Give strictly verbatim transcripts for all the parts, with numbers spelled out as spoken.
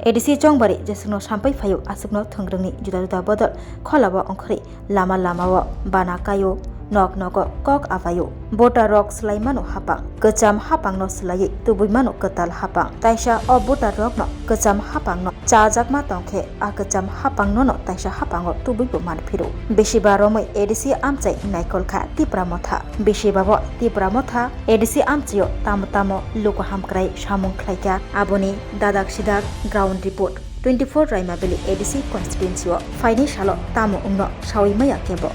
A D C Chongbari jeswkno sampai phaio, aswkno thwngrwngni juda juda bodol kholao ongkhorwi lama lamao bana kaio, nok nogo kok abaio. Voter rok swlaimano hapang, kwcham hapangno swlaiwi tubuimano kwtal hapang. Taisa o voter rokno kwcham hapangno chajakma tongkhe, a kwcham hapangnono taisa hapango tubuibo manphiro. Bisiba romwi A D C amchai naikolkha Tipra Motha. Bisibabo Tipra Motha A D C amchaio tamo tamo luku hamkrai samung khlaikha, aboni dadak sidak ground report. Twenty-four Raimabili A D C constituency o phaini salo tamo wngno sawi maya kebo.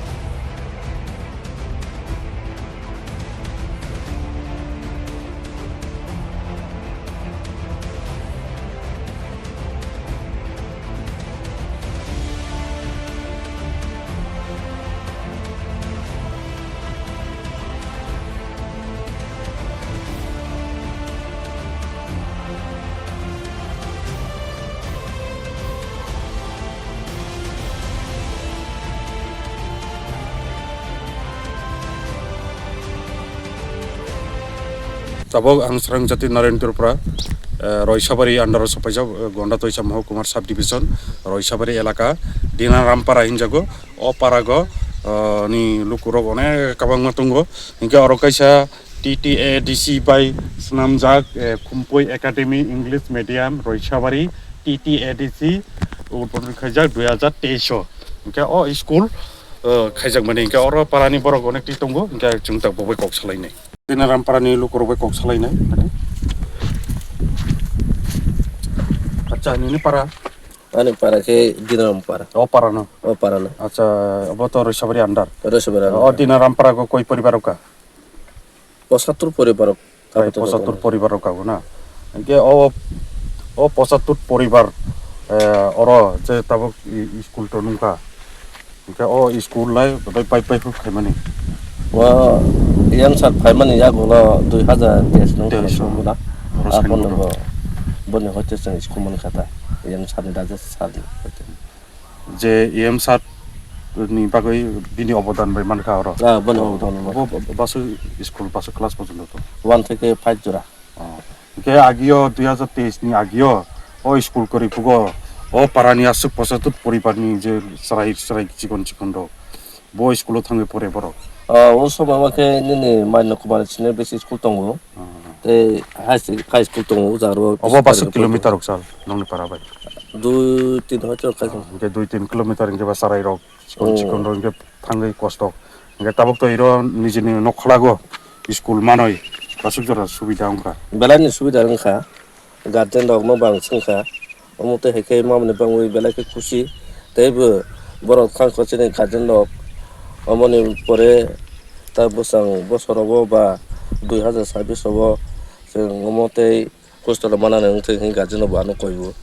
Tabok ang Srang Jati Narayan Tripura, eh, Roisabari under o sopaijak, eh, Gonda Toisa Mohokumar Sub Division, Roisabari elaka, Dina Rampara hinjago. O parago, eh, ni lukurok onek kabangma tongo. Hinkhe oro kaisa T T A D C bai swnamjak, eh, Khumpui Academy English Medium Roisabari T T A D C udbodon khaijak dui hazar teis o. Hinkhe o school, eh, khaijakmani hinkhe oro parani borok onek twi tongo, hinkhe chwng tabok bai kok salainai. Dina Rampara ni lukurok bai kok salainai. Acha, nini para? Ani para khe Dinaram para. O para no? O para no. Acha, abo to Roisabari under. Roisabari under. O Dinaram para go koi poribar ka? Pochattor poribar. Prai pochattor poribar rok kago na. Hinkhe o, o pochattor poribar, eh, oro je tabok i, i school to nungkha. Hinkhe o school lai bai pai pai phuk khaimani. O yang sat phaimani yagulo dui hazar teis nung Teis. Songmuna. Oro Aphano songmuna. Bo, boni hoite chwng school mankha ta. Yang sat ni raja sat ni hoite. Je E M sir ni bagwi bini obodan bai mankha oro. Ah, boni obodan bai. Bo, bo, basu school, basu class porjonto to? One theke five jora. Oh. Hinkhe agio dui hazar teis ni agio o school kwrwi phugo o parani aswk pochattor poribar ni je chwrai chwrai chikon chikon rok bo school o thangwi pore borok. Ah, o somoi o khe nini Maino Kumar senior basic school tongo. Ah. Tei high se-, high school tongo, o jaga o. Obo bisi basuk kilometer rok sal, nongni para bai? Dui, tin hoito khai. Ah, hinkhe dui, tin kilometer hinkhe ba chwrai rok, chikon, oh, chikon rok hinkhe thangwi kosto. Hinkhe tabuk to iro nijini nok khwlago school manwi, basuk jora subida wngkha. Belai ni subida wngkha. Guardian rok no bang swngkha, omo tei hai khe mamani bangwi belai khe khusi, tei bo borok thang kho chini guardian rok, omoni pore ta bwsang bosorogo ba dui hazar sabbish rogo chwng omo tei hostel o manani wngthung hwnwi guardian rok bo ano koi o.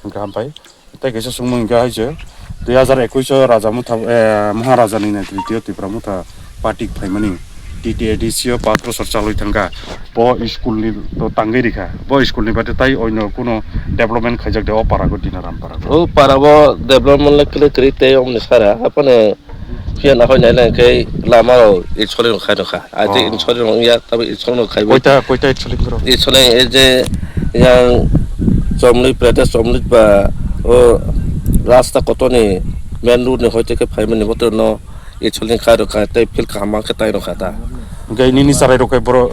Hwnkhe hambai. Tei kaisa swngmung hwnkhe hai se, dui hazar ekush o Raja Motha, eh, Maharaja ni netriti o Tipra Motha party phaimani T T A D C o path bosor chalwi thangkha. Bo school ni to tangwi rikha. Bo school ni baade tai oino kuno development khaijak de o para go Dinaram para go. O para bo development le kwrwi kwrwi tei omni sara. Aphano phiya nahoi nai lang khe lama rok insole rok khai rokha. Ai tei, oh, insole rok ya, tabo insole rok khai bo. Koita, koita insole rok? Insole e je yang chomlwi prete chomlwi ba o rasta kotor ni main road ni hoite khe phaimani bote no insole khai rokha tei field kaham khe tai rokha ta. Hwnkhe nini chwrai rok khe boro?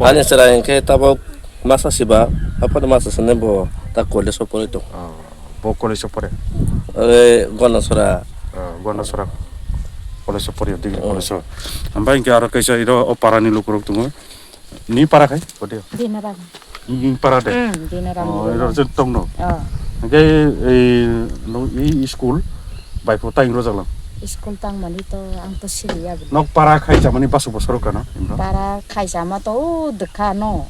Ani chwrai hwnkhe tabok masa siba, aphano masa sene bo ta college o poroi tongo. Oh, bo college o pore? Ore Gondasora. Oh, Gondasora college o pore, degree, oh, college o. Hambai hwnkhe aro kaisa iro o para ni lukurok tongo. Ni para khai? Bode. Dinaram. Ni para de? Hmm, Dinaram. Oh, iro je tongno. Oh. Hwnkhe ei no, ei school bai pho tai rojak lang? School tangmani to ang to siliya bo. Nok para khai chamani basu bosoro kano? Para khai chama to o dekha no.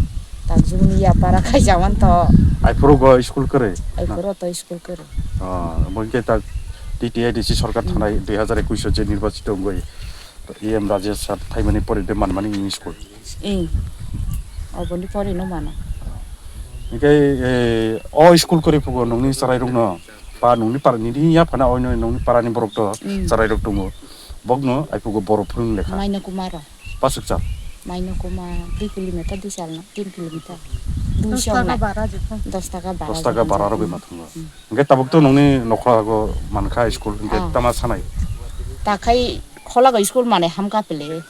Takjuni ya para khai chaman to. Ai phuru go school kwrwi? Ai phuru to school kwrwi. Ah, bo hwnkhe ta T T A D C sorkar, hmm, thanai dui hazar ekush o je nirbachito wngwi E M Rajesh sir thaimani pore de manmani school. Ing. Oboni pore no mano. Hwnkhe, eh, o school kwrwi phugo nongni chwrai rokno, ba nongni para, nini yaphana oino nongni parani borok to, mm, chwrai rok tongo. Bokno ai phugo boro phwrwng lekha. Maino Kumar. Pasuk chal. Maino Kumar, dui kilometer di salno, tin kilometer. Dos taka bara jikho. Dos taka bara. Dos taka bara rogwi ma thwngo. Hwnkhe tabuk to nongni nokha go mankha school hwnkhe tama sanai. Takhai kholago school mane hamkha pele.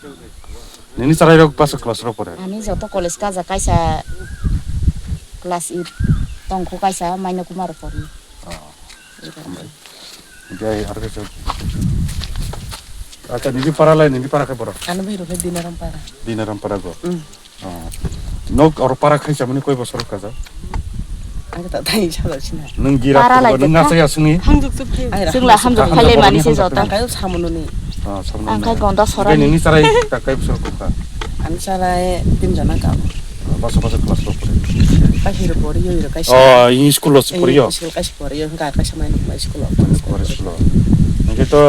Nini chwrairok bwswk class rok pore? Ani joto college kaja kaisa class eight tongkho kaisa Maina Kumar pori. Hwnkhe ar khe chwng. Acha nini para lai nini para khe borok? Ani bwrwi rok khe Dinaram para. Dinaram para go. Nok oro para khai chamani koi bosor kajak? Ang ta thai sa da sina. Nwng gira para lai nwng nasa ya sungni. Hangjak chuk khai. Chwngla hamjak khai lai mani se jota. Ang kai samununi. Ang kai gonda sora. Nini sarai ta kai bosor kukha? Ani sarai tin jana ka. Basa basa class rok pore. Ka hiro pori yo hiro kai. Oh, in school lo pori yo. School kai pori yo ga kai samai nuk mai school lo. Pori school lo. Nge to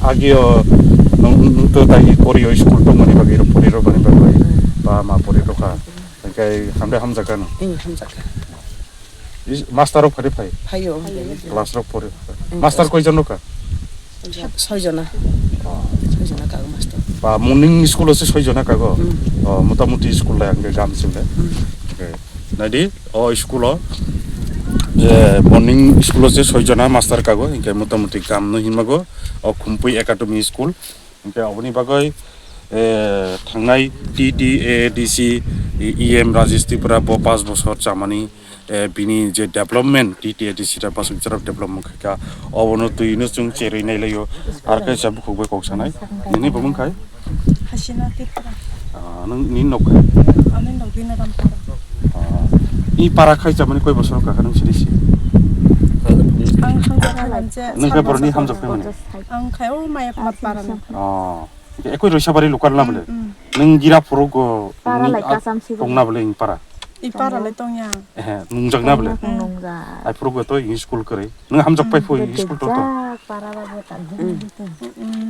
agio nung to tai pori yo school to mani bagi pori ro mani bagi. Ba ma pori ro ka. Hingke hamde hamjakha no? Ing hamjakha. Master rok phari phai? Phaio. Class rok pori. Master koi jon rok ka? Soi jona. Soi jona ka master. Ba morning school o se soi jona ka go? Oh, motamuti school lai hingke gam sinde. Naidi o school o je morning school o se soi jona master ka go hingke motamuti gam no hinma go o Khumpui Academy school. Hingke aboni bagoi, eh, thangnai T T A A D C E M Rajesh Tripura bo paanch bosor chamani, eh, bini je development T T A A D C ta bwswk jora development khaika obono twi no chwng cherwi nailaio. Ar kaisa bukhuk bai kok sanai. Nini bumung khai? Hasina Tripura. Ah, nung ni nok khai? Ani nok Dinaram para. Ah. I para khai chamani koi bosor ka nung siri si? Ang hamjak kha je. Nung khe boroni hamjak khe mani? Ang khai o maya phat para ni. Oh. Ekoi roisa bari lokal na bole. Nung gira phuru go para lai kasam si tong na bole ing para. I para lai tong ya. Eh, nung jak na bole. Ai phuru go to ing school kore. Nung hamjak pai phu ing school to to. Para ba bo ta.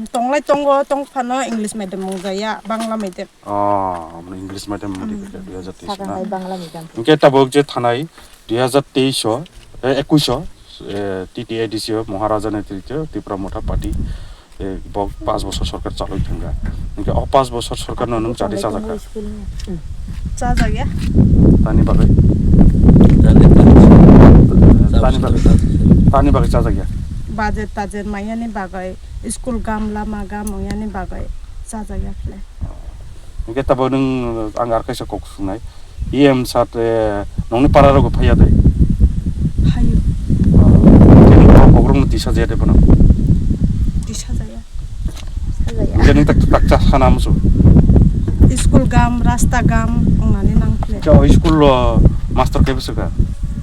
Tong lai tongo tong phano English medium mung jaya Bangla medium. Oh, mane English medium mudi dui hajar teis na. Bangla medium. Hingke tabuk je thanai dui hajar teis o, eh, ekuis o, eh, T T A D C o Maharaja netrito Tipra Motha Party, eh, bo paanch bosor sorkar chaloi thangkha. Hingke o paanch bosor sorkar no nung chadi chajak kha? Chajak ya. Tani bagwi? Tani bagwi chajak ya. Budget tajet mayani bagwi, school gam lama gam mayani bagwi chajak ya khle. Hingke tabuk nwng ang ar kaisa kok swngnai. E M sir, eh, nongni para rogo phaiya de? Phaio. Hingke nong kok rokno tisa jaya de bono? Tisa jaya. Hingke nwng tak, tak cha sana musu? School gam, rasta gam, wngnani nang khle. Hingke o school o master khe bwswk kha?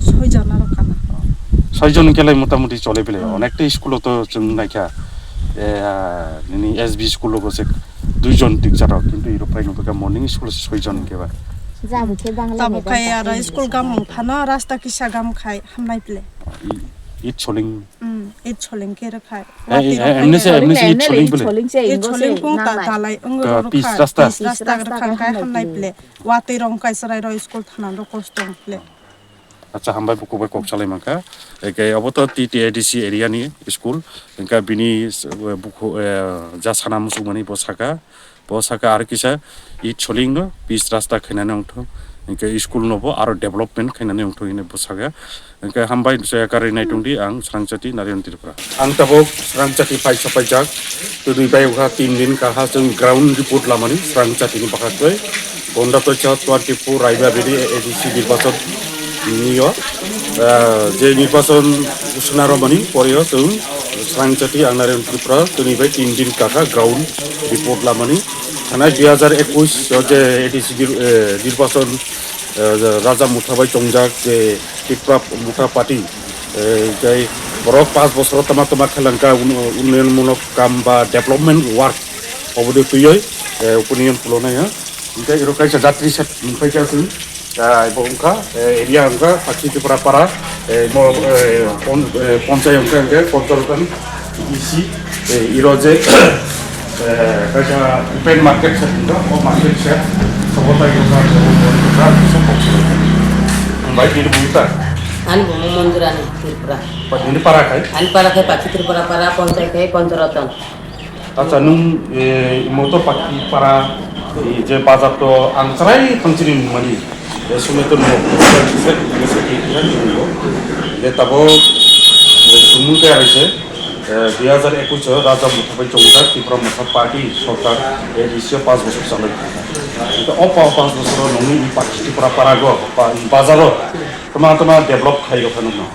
Soi jona rok kana. Soi jon hingke lai motamuti chole bile. Onekta school o to chwng naikha. Eh, nini S B school o se dui jon teacher rok, kintu iro phai nungkha morning school o se soi jon hingke ba. Jabo khe Bangla medium. Tabuk khai aro school gam wng phano rasta kisa gam khai hamnai ple. I, it soling. Hmm, it soling khe rwkhai. Eh, eh, emni se, emni se it soling bile. It soling pung ta dalai wng rwkhai. Pis rasta. Pis rasta rwkhai khai hamnai ple. Watwi rong kai chwrai rok school thana rok kosto wng ple. Acha, hambai bukhuk bai kok salai mankha. Eke obo to T T A D C area ni school. Hingkha bini s-, bukhuk, eh, ja sana muchungmani bo saka. Bo saka aro kisa it soling no pis rasta khainani wngthung. Hingkhe school no bo aro development khainani wngthung hinwi bo saka. Hingkhe hambai soya karwi naitongdi ang Srangchati Narayan Tripura. Ang tabuk Srangchati phai sapaijak. Twnwi bai wngkha tin din kaha chwng ground report lamani Srangchati ni bwkhaktwi. Gonda toisa twenty four Raiba Valley A D C nirbachon nio, ah, je nirbachon swnaromani poreo chwng Srangchati ang Narayan Tripura twnwi bai tin din kaha ground report lamani. Thanai dui hajar ekush o je A D C nir-, eh, nirbachon, eh, Raja Motha bai tongjak je Tipra Motha Party, eh, tei borok paanch bosoro tama tama khelangka un-, unnayonmulok kam ba development work oboni twiwi, eh, opinion khulonai ha. Hingke iro kaisa jatri set nungpai kha chwng, ah, bo wngkha, eh, area wngkha Pakhi Tripura para, eh, mo, eh, pon-, eh, ponchai wngkha hingke ponchai wngkha. Isi, eh, iro je, eh, kaisa open market set wngkha, o market set sobotai wngkha, sobotai wngkha, sobotai wngkha. Ang bai bini bumung ta? Ani bumung Monjurani Tripura. Ba bini para khai? Ani para khai Pakhi Tripura para, ponchai khai Ponchoroton. Acha, nung, eh, imoto Pakhi para, eh, je bazar to ang chwrai thangchini nungmani. Be somoi to no, je tabok, eh, sumung tei aise, eh, dui hajar ekush o Raja Motha bai chongjak Tipra Motha Party sorkar, eh, A D C o panch bochor chalai. Ito o pa-, panch bochor o nungni i pa-, Tipra para go, pa-, bazar o, tama tama develop khai rok phano no.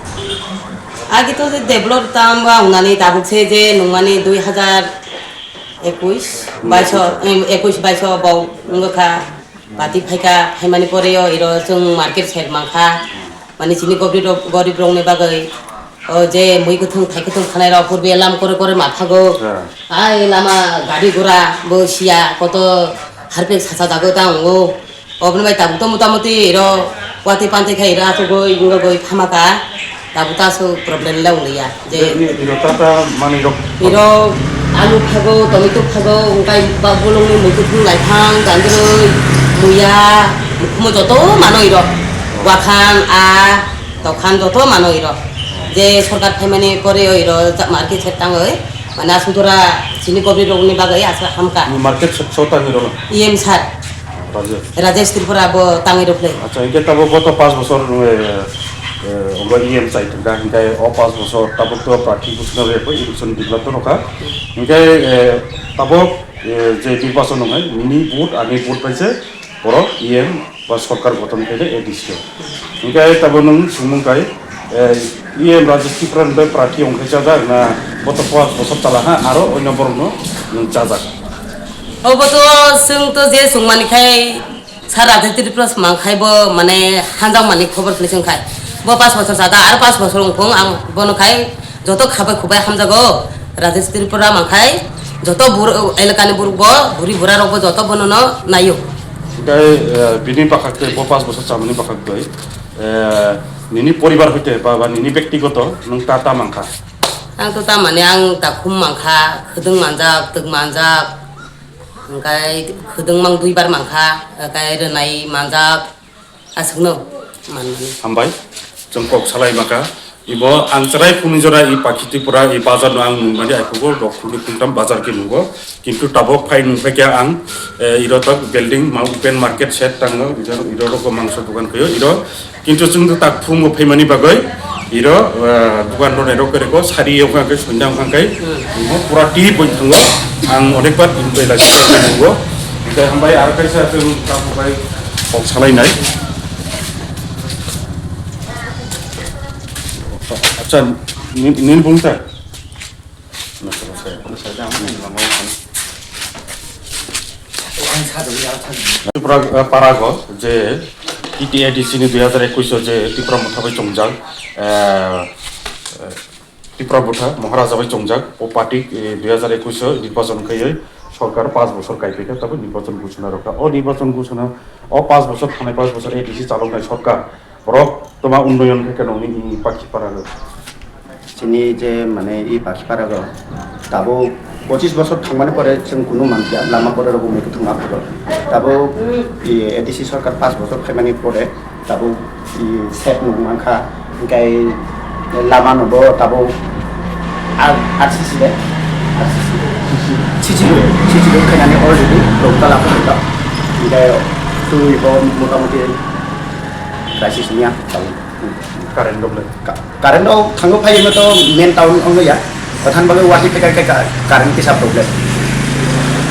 Agi to je develop tam ba unani tabuk se je nungmani dui hajar ekush, baish o, em, ekush baish o bau wngkha. Party phaikha, phaimani pore o iro chwng market shed mankha. Mani chini gorib rok, gorib rokni bagwi o je mui kwthwng, thai kwthwng khanai rok purbi lam kore kore ma phago. Ha. Ai lama gari gura bo siya koto harpek sacha jago ta wngo. Oboni bai tabuk to mota moti iro watwi pantwi khai iro achugwi wngwi phamakha. Tabuk ta aswk problem le wng liya. Je iro tata manwi rok. Iro alu phago, tomato phago, wngkai ba bolongni muikwthwng, laithang, gandrwi, muya, mukhumo joto mano iro. Wakhan, a, tokhan joto mano iro. Je sorkar phaimani pore o iro ja-, market shed tangwi, mane aswk dora chini gobri rokni bagwi aswk hamkha. Ni market shed so tangwi rw? E M sir. Rajesh. Rajesh Tripura bo tangwi rw phlai. Acha, hingke tabuk bo to panch bochor, eh, eh, obo E M chai tongkha, hingke o panch bochor tabuk to party buchino re election dibla to rokha. Hingke, eh, tabuk, eh, je nirbachon wngnai, nini vote, ani vote bai se borok E M ba sorkar goton khaide A D C o. Hingke tabuk nwng sumung kai, eh, E M Rajesh Tripura ni bai party ongkhai chajak na bo to panch bochor chala ha, aro onyo borok no nwng chajak. Obo to chwng to je chwngmani khai sir Rajesh Tripura se mang khai bo mane hanjak mani khobor khlai chwng khai. Bo panch bochor chada aro panch bochor wngkung ang bono khai joto khabai khubai hamjago Rajesh Tripura mang khai joto bur-, elakani buruk bo buri bura rok bo joto bono no naio. Hingke, eh, bini bakhak tei bo panch bochor chamani bakhak tei, eh, nini poribar hoite ba, ba nini bektigoto nwng ta ta mangkha? Ang to ta mane ang takhum mangkha, khwdwng manjak, twk manjak. Hingkai khwdwng mang duibar mankha, hingkai rwnai manjak, aswkno manmani. Hambai, chwng kok salai maka. Ibo ang chwrai phungni jora i Pakhi Tripura i bazar no ang nungmani, aiphugo rok khungni khungtam bazar khe nungo. Kintu tabok phai nungphai khe ang, eh, iro tok building ma open market shed tango, iro, iro rok mangso dogan khayo, iro Kintu chwng tak phungo phaimani bagwi iro, ah, dukan rok nairok khe reko sari wngkha khe soinda wngkha khe imo pura tip oi thango. Ang onekbar bai lagi tongo. Hingke hambai aro kaisa chwng tak bai kok salainai. Acha, nini bung ta? Tripura, eh, parago je T T A D C ni dui hajar ekush o je Tripura Motha bai chongjak, eh, eh, Tripura Motha Maharaja bai chongjak, o party, eh, dui hajar ekush o nirbachon khaiwi sorkar panch bochor kaiphai kha, tabuk nirbachon ghoshona rwkha. O nirbachon ghoshona, o panch bochor, thanai panch bochor A D C chaloknai sorkar, borok toma unnoyon khe khe nongni i Pakhi para rok? Chini je mane i Pakhi para rok tabuk pochis bochor thangmani pore chwng kunu mankha lama pore rok mui kwthwng ma phuru. Tabuk i A D C sorkar panch bochor phaimani pore tabuk i shed nuk mankha, hingkai lama no bo tabuk R C C de, R C C, C C road, C C road khainani already rok tala phuru. Hingkai twi bo motamoti crisis wngya tabuk. Current rok le? Ka-, current rok thango phai hwnba to main town wng ya. Pathan bagwi wati phai kha khe ka-, current kisa problem.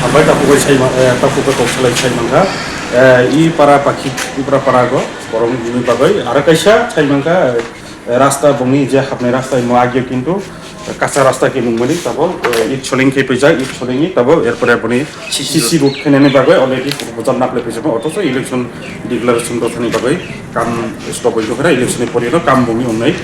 Hambai takhuk bai sai ma-, eh, takhuk bai kok salai sai mankha. Eh, i para Pakhi, i para para go, borok ni bagwi aro kaisa sai mankha, eh, rasta bongni je hapnai rasta imo agyo kintu Kacha rasta khe nungmani tabok, eh, it soling khe phaijak, it solingni tabok, erpore boni C C road khainani bagwi already proposal naplai phaijak, othocho election declaration rwthani bagwi kam stop oi tongkha, election ni pore no kam bongni wngnai.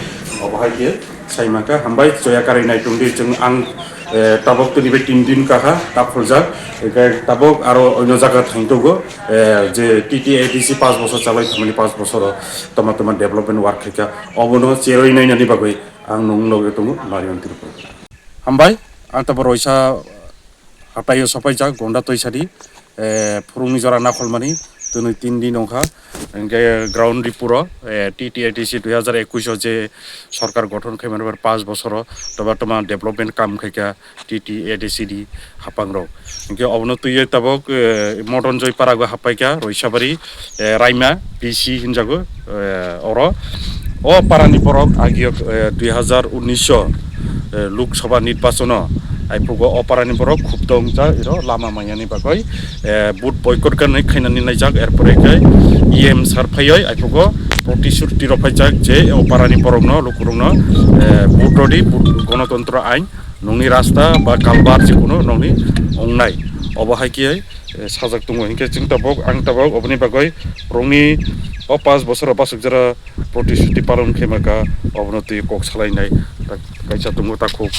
Obo hai khe sai mankha, hambai choya karwi nai tongdi chwng ang, eh, tabok tini bai tin din kaha taphuljak, hingkhe tabok aro onyo jaga thangtogo, eh, je T T A D C panch bochor chalai thangmani panch bochoro toma toma development work khaikha, obono cherwi nainani bagwi. Ang nwng loge tongo, Narion Tripura. Hambai, ang tabok roisa hataio sopaijak, Gonda Toisadi, eh, phurungni jora nakholmani, Twnwi tin din wngkha, hwnkhe ground report o, eh, T T A D C dui hazar ekush o je sorkar gothon khaimani bar panch bosoro toba toma development kam khaikha T T A D C ni hapangrok. Hwnkhe obono twiwi tabok, eh, Modon Joy Parago happaikha, Roisabari, eh, Raima B C hinjago, eh, oro. O parani borok agio, eh, dui hazar unnish o, eh, Lok Sabha nirbachono aiphugo o parani borok khub tongjak iro lama manyani bagwi, eh, vote boycott khainani, khainani naijak, erpore khe E M sir phaiwi aiphugo protishruti rok phaijak je o parani borokno, lukurokno, eh, vote rodi, vote, gonotontro ain, nongni rasta ba kalbar jikunu nongni ongnai. Obo hai khe, eh, sajak tongo. Hinkhe chwng tabok, ang tabok oboni bagwi borokni o panch bosor o bachuk jora protishruti palon khaima kha, obono twi kok salainai kaisa tongo takhuk,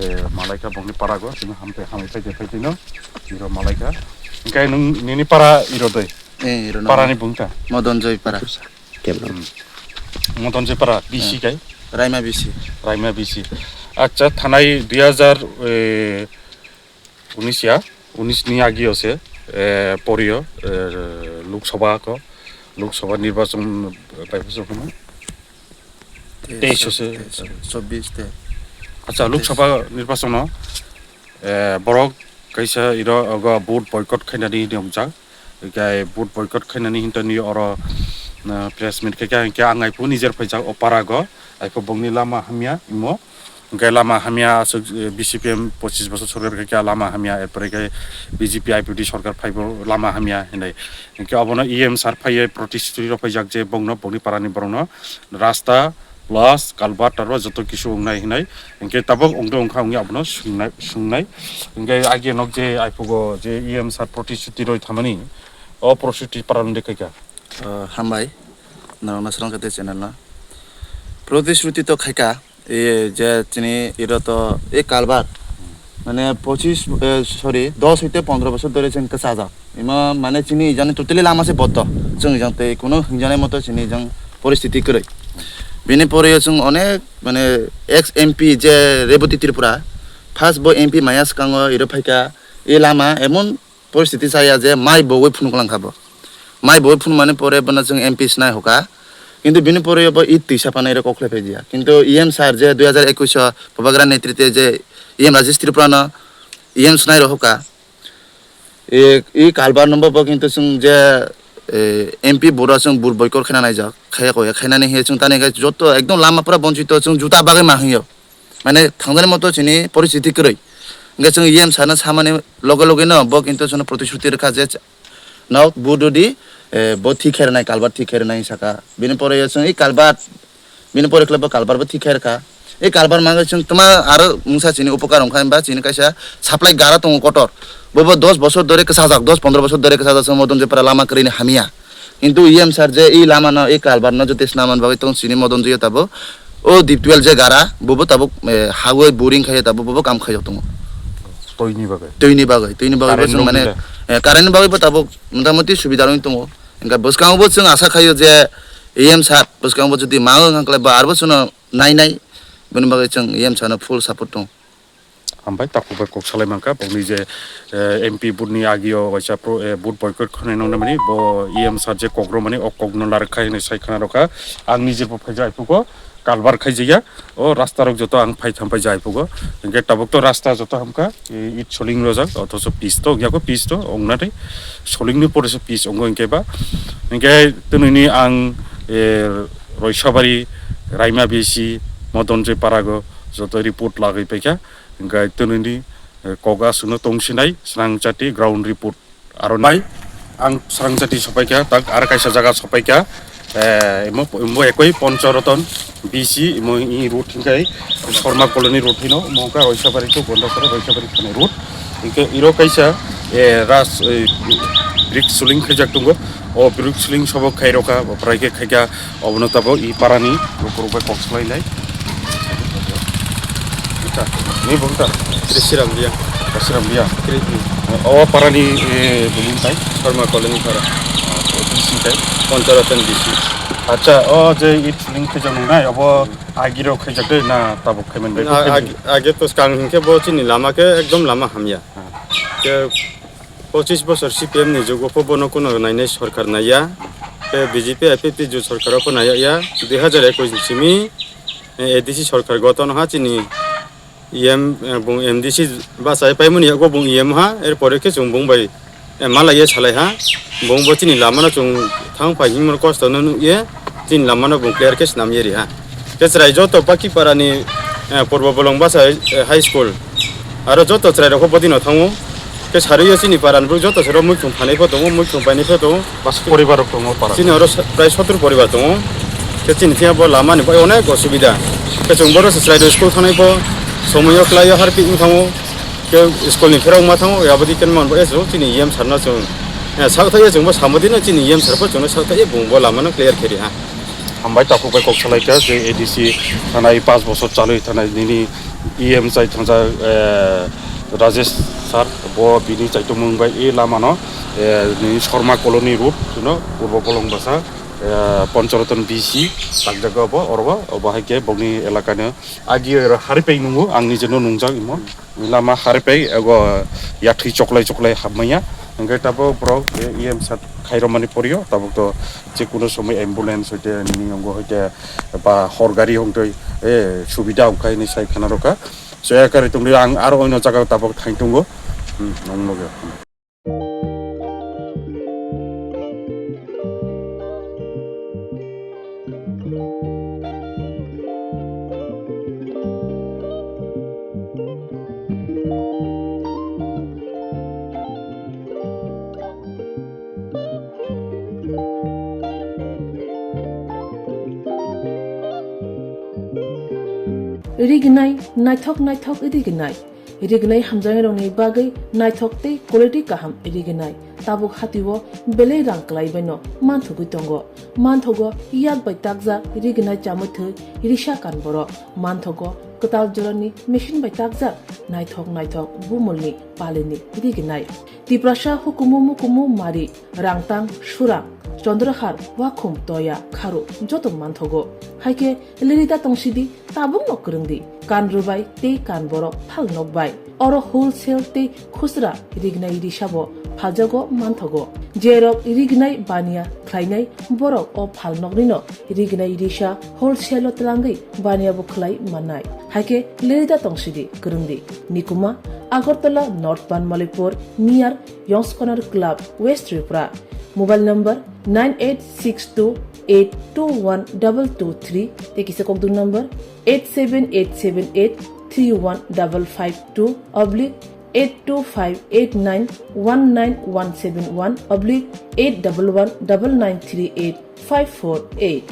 eh, malaikha bongni parago, chwng hamtai hamwi phaidi phaidino iro malaikha. Hinkhe nwng nini para iro doi? Eh, iro no. Parani bungta? Modon Joy Para. Modon Joy Para, B C kai? Raima B C. Raima B C. Acha, thanai dui hazar, eh, unis ya, unis ni agi ose, eh, porio, eh, Lok Sabha ko, Lok Sabha nirbachon, eh, bai bosor kono? Teis ose. Teis, chobbish te. Acha, Lok Sabha nirbachon no, eh, borok kaisa iro ogo vote boycott khainani hinwi wngjak. Hinkhe vote boycott khainani hintani oro, eh, press meet khaikha, hinkhe ang aiphu nijer phaijak o parago, aiphu bongni lama hamya imo. Hwnkhe lama hamya aswk, eh, B C P M pochis bosor sorkar khe khe lama hamya, erpore khe B J P I P F T sorkar phaibo lama hamya hinwi. Hwnkhe obono E M sir phaiwi protest rok phaijak je bongno, bongni parani borokno rasta plus culvert aro joto kisu wngnai hinwi. Hwnkhe tabok wngdo wngkha wngya abono swngnai, swngnai. Hwnkhe agi nok je aiphugo je E M sir protest roi thamani o protest paralinde khaikha. Oh, hambai, norokno swrwngkha tei channel no. Protishruti to khaikha, e, je chini iro to, e, kalbar, mane pochis, e, sorry, dos hoite pondro bosor dhore chwng kwchajak. Ima mane chini ijani totally lama se bondo. Chwng ijang tei kuno hwnjanai moto chini ijang poristiti kwrwi. Bini pore chwng onek, mane, ex M P je Reboti Tripura, first bo M P maya swkango iro phaikha, e lama emon poristiti chaya je mai bogwi phunuk langkha bo. Mai bogwi phunukmani pore bono chwng M P swnai hoka. Kintu bini pore bo it twisa phano iro kok khlai phai diya. Kintu E M sir je dui hazar ekush o Bubagra netrite je E M Rajesh Tripura no E M swnai rw hoka. E, e kalbar no bo, bo kintu chwng je, e, M P bura chwng vote boycott khaina naijak. Khaya koya khainani hiya chwng tani khe joto ekdom lama pura bonchito chwng juta bagwi ma hwnyo. Mane thangjani moto chini poristiti kwrwi. Hwnkhe chwng E M sir no samani loge loge no bo kintu chwngno protishruti rwkha je ch-, nok vote rwdi, eh, bo thik khe rwnai, kalbar thik khe rwnai saka. Bini pore chwng i kalbar, bini pore khlai bo kalbar bo thik khe rwkha. I kalbar mangwi chwng twma aro mungsa chini upokar wngkha hwnba chini kaisa supply gara tongo kotor. Bo bo dos bosor dhore kwchajak, dos pondro bosor dhore kwchajak chwng Modon Joy Para lama kwrwini hamya. Kintu E M sir je i lama no, i kalbar no joto swnamani bagwi tong chini Modon Joy o tabuk. O deep well je gara, bobo tabuk, eh, hagoi boring khai tabuk, bobo kam khaijak tongo. Toini bagwi? Toini bagwi, toini bagwi bo chwng mane, eh, current ni bagwi bo tabuk motamoti subida wngwi tongo. Hwnkhe bwskango bo chwng asa khaio je E M sir, bwskango bo jodi ma wng khlai bo arbo chwngno nai nai, boni bagwi chwng E M sir no full support tongo. Hambai, takhuk bai kok salai mankha, bongni je, eh, M P vote ni agio waisa pro-, eh, vote boycott khwnai nong nani, bo E M sir je kok romani, o kok no narwk khai hinwi sai khna rwkha. Ang nije bo phaija aiphugo, kalbar khaijakya, o rasta rok joto ang phai tham phai jai phugo. Hwnkhe tabuk to rasta joto hamkha, eh, it soling rojak, othocho pitch to wngya kho, pitch to wngna tei soling ni pore se pitch wngo hwnkhe ba. Hwnkhe twnwi ni ang, eh, Roisabari, Raima B C, Modon Joy Parago joto report lagwi paikha. Hwnkhe twnwi ni, eh, kok aswkno tongsinai, Srangchati ground report. Aro nai, ang Srangchati sopaikha, tak aro kaisa jaga sopaikha, eh, imo, imo ekoi Ponchoroton B C, imo i road hingkai Sharma Colony road hino, imo ka Roisabari to Gondasara Roisabari thani road. Hingke iro kaisa, eh, ras, eh, brick soling khaijak tongo. O brick soling sobo khairokha, boprai khe khaikha. Obono tabok i parani lukurok bai kok salainai. Ita, ni bo ita? Kri Siram Riya. Siram Riya. Kri. O parani, eh, bumung tai? Sharma Colony para. O B C tai? Ponchoroton B C. Acha, o je it soling khaijak nungnai, obo agirok khaijak de na tabok khaiman bai? Na, ag-, age to skang hingke bo chini lama ke ekdom lama hamya. Ha. Ke Pochis bosor C P M ni jugo pho bono kuno nainai sorkar naiya. Tei B J P I P F T jut sorkar o pho naiya ya. Dui hazar ekush ni simi, eh, A D C sorkar goton ha chini E M, eh, bung M D C bachai paimani yago bung E M ha. Erpore khe chwng bung bai, eh, malaiya salai ha. Bung bo chini lama no chwng thang phai himor kosto no nukye. Chini lama no bung clear khe swnam ye ri ha. Khe chwrai joto Pakipara ni, eh, Purbo Bolong Basa, eh, High School. Aro joto chwrai rok pho bodino thango. Khe sariyo chini para ni borok joto se ro muikhung phanai pho tongo, muikhung painai pho tongo. Bas poribar rok tongo para. Chini oro sa-, prai sottur poribar tongo. Khe chini thia bo lama ni bai onek osubida. Khe chwng boro se chwrai rok school thanai pho somoyo kwlaio harpik wng thango. Khe school ni pherok ma thango, aboni khe man bo chwng chini E M sir no chwng, eh, sak thai chwng bo samodi no chini E M sir pho chwng no sak thai bung bo lama no clear khe ri ha. Hambai takhuk bai kok salai kha je A D C thanai panch bosor chalwi thanai nini E M chai thangjak, eh, Rajesh sir, bo bini chaitomung bai e lama no, eh, nini Sharma Colony road, you know, Purbo Bolong Basa, eh, Pancharaton B C takjak obo, oro bo, obo hai khe bokni elaka no agi oro haripei nungo, ang nije no nungjak imo. Lama haripei ego yathwi choklai choklai hapmaya. Hingke tabok borok, eh, E M sat khairomani porio, tabok to je kuno somoi ambulance hoite nini ongo hoite ba hor gari hongtoi, eh, subida ongkha hini sai khana rokha. So ya kare tongri ang aro oino jaga tabok thain tongo. Hmm, nong loge. Rignai, naithok naithok rignai. Rignai hamjaknairokni bagwi naithok tei quality kaham rignai. Tabuk hatio belai rang kwlaibaino manthogwi tongo. Manthogo yak bai takjak rignai chamwi thwi risa kan borok. Manthogo kwtal jorani machine bai takjak naithok naithok bumulni palini rignai. Tiprasa hukumu mukumu mari, rangtang, surang, chondrahar, wakhum, toya, kharu joto manthogo. Haikhe lerida tongsidi, tabukno kwrwngdi, kan rwbai tei kan borok phal nokbai. Oro wholesale tei khusra rignai risabo phaljago manthogo. Jerok rignai baniya khlainai borok o phalnoknino rignai risa wholesale-o twlangwi baniya bo khlai mannai. Haikhe lerida tongsidi, kwrwngdi. Nikuma, Agartala North Banmalipur, near Yongs Corner Club, West Tripura. Mobile number nine eight six two eight two one double two three, tei kisa kokduk number eight seven eight seven eight three one double five two oblique eight two five eight nine one nine one seven one oblique eight double one double nine three eight five four eight.